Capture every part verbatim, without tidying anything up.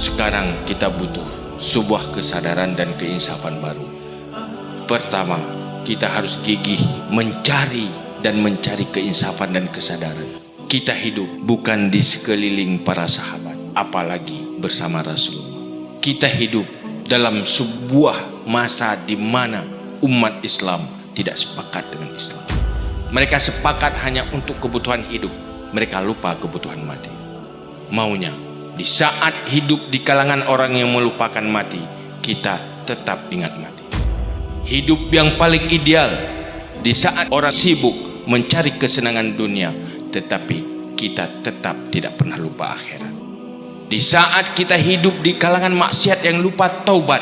Sekarang kita butuh sebuah kesadaran dan keinsafan baru. Pertama, kita harus gigih mencari dan mencari keinsafan dan kesadaran. Kita hidup bukan di sekeliling para sahabat, apalagi bersama Rasulullah. Kita hidup dalam sebuah masa di mana umat Islam tidak sepakat dengan Islam. Mereka sepakat hanya untuk kebutuhan hidup, mereka lupa kebutuhan mati. Maunya, di saat hidup di kalangan orang yang melupakan mati, kita tetap ingat mati. Hidup yang paling ideal di saat orang sibuk mencari kesenangan dunia, tetapi kita tetap tidak pernah lupa akhirat. Di saat kita hidup di kalangan maksiat yang lupa taubat,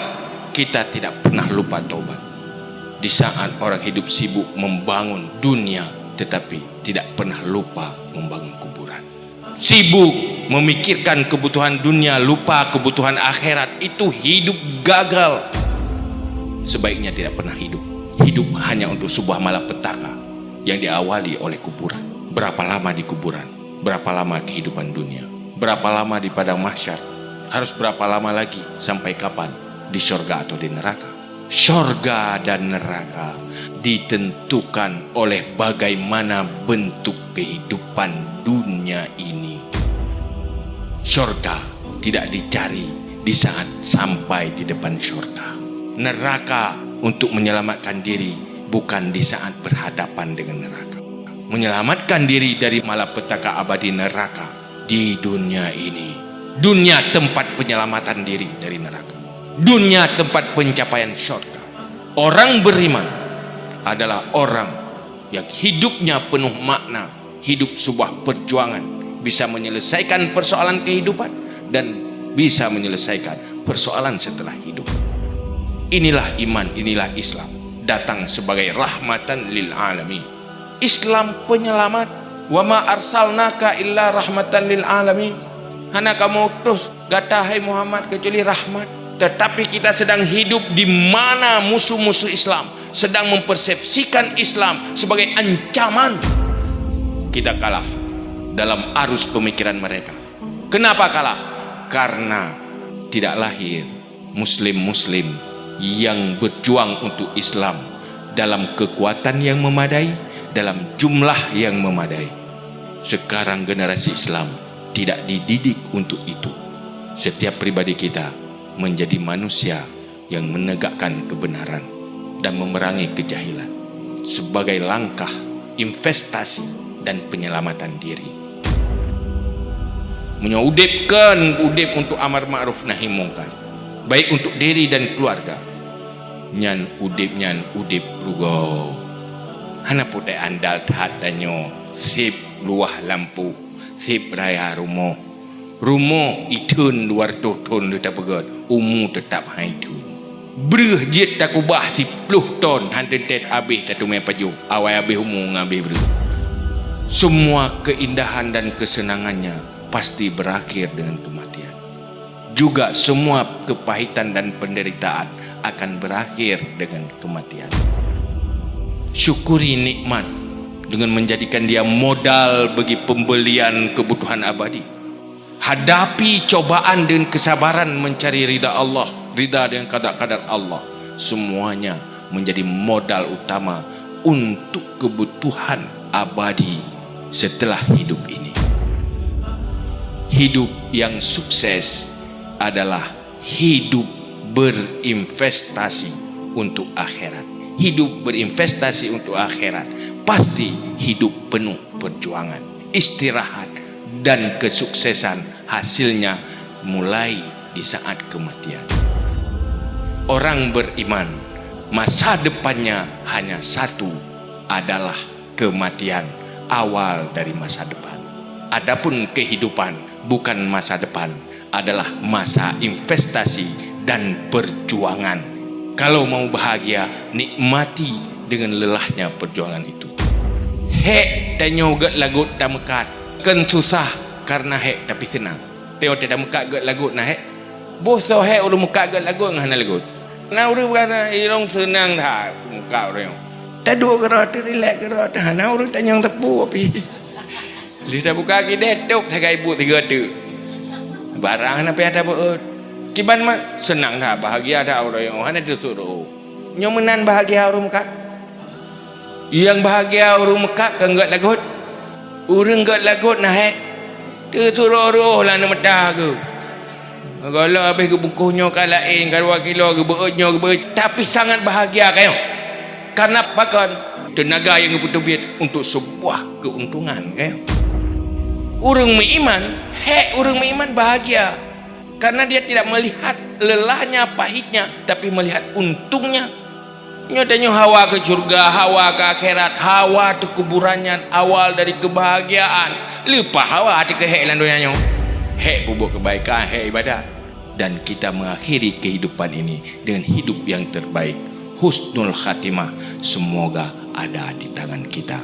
kita tidak pernah lupa taubat. Di saat orang hidup sibuk membangun dunia, tetapi tidak pernah lupa membangun kuburan. Sibuk memikirkan kebutuhan dunia, lupa kebutuhan akhirat, itu hidup gagal. Sebaiknya tidak pernah hidup. Hidup hanya untuk sebuah malapetaka yang diawali oleh kuburan. Berapa lama di kuburan? Berapa lama kehidupan dunia? Berapa lama di padang mahsyar? Harus berapa lama lagi? Sampai kapan? Di syurga atau di neraka? Syurga dan neraka ditentukan oleh bagaimana bentuk kehidupan dunia ini. Syurga tidak dicari di saat sampai di depan syurga. Neraka untuk menyelamatkan diri, bukan di saat berhadapan dengan neraka. Menyelamatkan diri dari malapetaka abadi neraka di dunia ini. Dunia tempat penyelamatan diri dari neraka. Dunia tempat pencapaian syurga. Orang beriman adalah orang yang hidupnya penuh makna, hidup sebuah perjuangan, bisa menyelesaikan persoalan kehidupan dan bisa menyelesaikan persoalan setelah hidup. Inilah iman, inilah Islam, datang sebagai rahmatan lil alamin. Islam penyelamat. Wa ma arsalnaka illa rahmatan lil alamin. Hana kamoe utus gata, hai Muhammad, kecuali rahmat. Tetapi kita sedang hidup di mana musuh-musuh Islam sedang mempersepsikan Islam sebagai ancaman. Kita kalah dalam arus pemikiran mereka. Kenapa kalah? Karena tidak lahir muslim-muslim yang berjuang untuk Islam dalam kekuatan yang memadai, dalam jumlah yang memadai. Sekarang generasi Islam tidak dididik untuk itu. Setiap pribadi kita menjadi manusia yang menegakkan kebenaran dan memerangi kejahilan sebagai langkah investasi dan penyelamatan diri. Meunyoe udeb kon udeb untuk amar ma'ruf nahi mungkar, baik untuk diri dan keluarga, nyan udeb nyan udeb rugoe. Hana putéh andal that tanyoe seb luwah lampôh, seb raya rumoh. Rumoh itheun dua reutôh thon lheueh tapeugöt, umu teutab han itheun. Breueh jeuet takubah siploh thon han teuntèe abéh tateumé pajoh, awai abéh umu ngon abéh breueh. Semua keindahan dan kesenangannya pasti berakhir dengan kematian. Juga semua kepahitan dan penderitaan akan berakhir dengan kematian. Syukuri nikmat dengan menjadikan dia modal bagi pembelian kebutuhan abadi. Hadapi cobaan dengan kesabaran mencari ridha Allah, ridha dengan qada qadar Allah. Semuanya menjadi modal utama untuk kebutuhan abadi setelah hidup ini. Hidup yang sukses adalah hidup berinvestasi untuk akhirat. Hidup berinvestasi untuk akhirat pasti hidup penuh perjuangan, istirahat, dan kesuksesan hasilnya mulai di saat kematian. Orang beriman, masa depannya hanya satu, adalah kematian, awal dari masa depan. Adapun kehidupan bukan masa depan, adalah masa investasi dan perjuangan. Kalau mau bahagia, nikmati dengan lelahnya perjuangan itu. Hék tanyoe gét lagot tameukat, kon susah karena hék tapi seunang. Tanyoe tameukat gét lagot na hék. Boh soe hék ureuëng meukat gét lagot ngon hana lagot. Na ureuëng peugah, "Ilong seunang that meukat ureuëng." Taduek keudroe teuh, rilek keudroe teuh, hana ureuëng tanyong teupeu pih. Lheueh tabuka keudè, tôp sagai buet sigoe teuk. Barang hana payah tabeuet. Kiban mat, seunang that, bahagia that ureuëng nyang hana teusuroh. Nyoe meunan bahagia ureuëng meukat. Nyang bahagia ureuëng meukat kan gét lagot. Ureuëng gét lagot na hék. Teusuroh roh lah aneuk meuta geuh. Gala habéh geubungkôh nyoe ka laén, ka dua kilo geubeuet nyoe geubeuet, tapi sangat bahagia kayong. Karena pakon? Tenaga yang geupeuteubiet untuk sebuah keuntungan, kan? Ureuëng meuiman, hék ureuëng meuiman bahagia. Karena dia tidak melihat lelahnya, pahitnya, tapi melihat untungnya. Nyoe tanyoe hawa keu syurga, hawa keu akhirat, hawa teuh kuburan nyan awal dari kebahagiaan. Leupah hawa teuh keu hék lam donya nyoe. Hék peubuet keubaikan, hék ibadat. Dan kita mengakhiri kehidupan ini dengan hidup yang terbaik. Husnul khatimah semoga ada di tangan kita.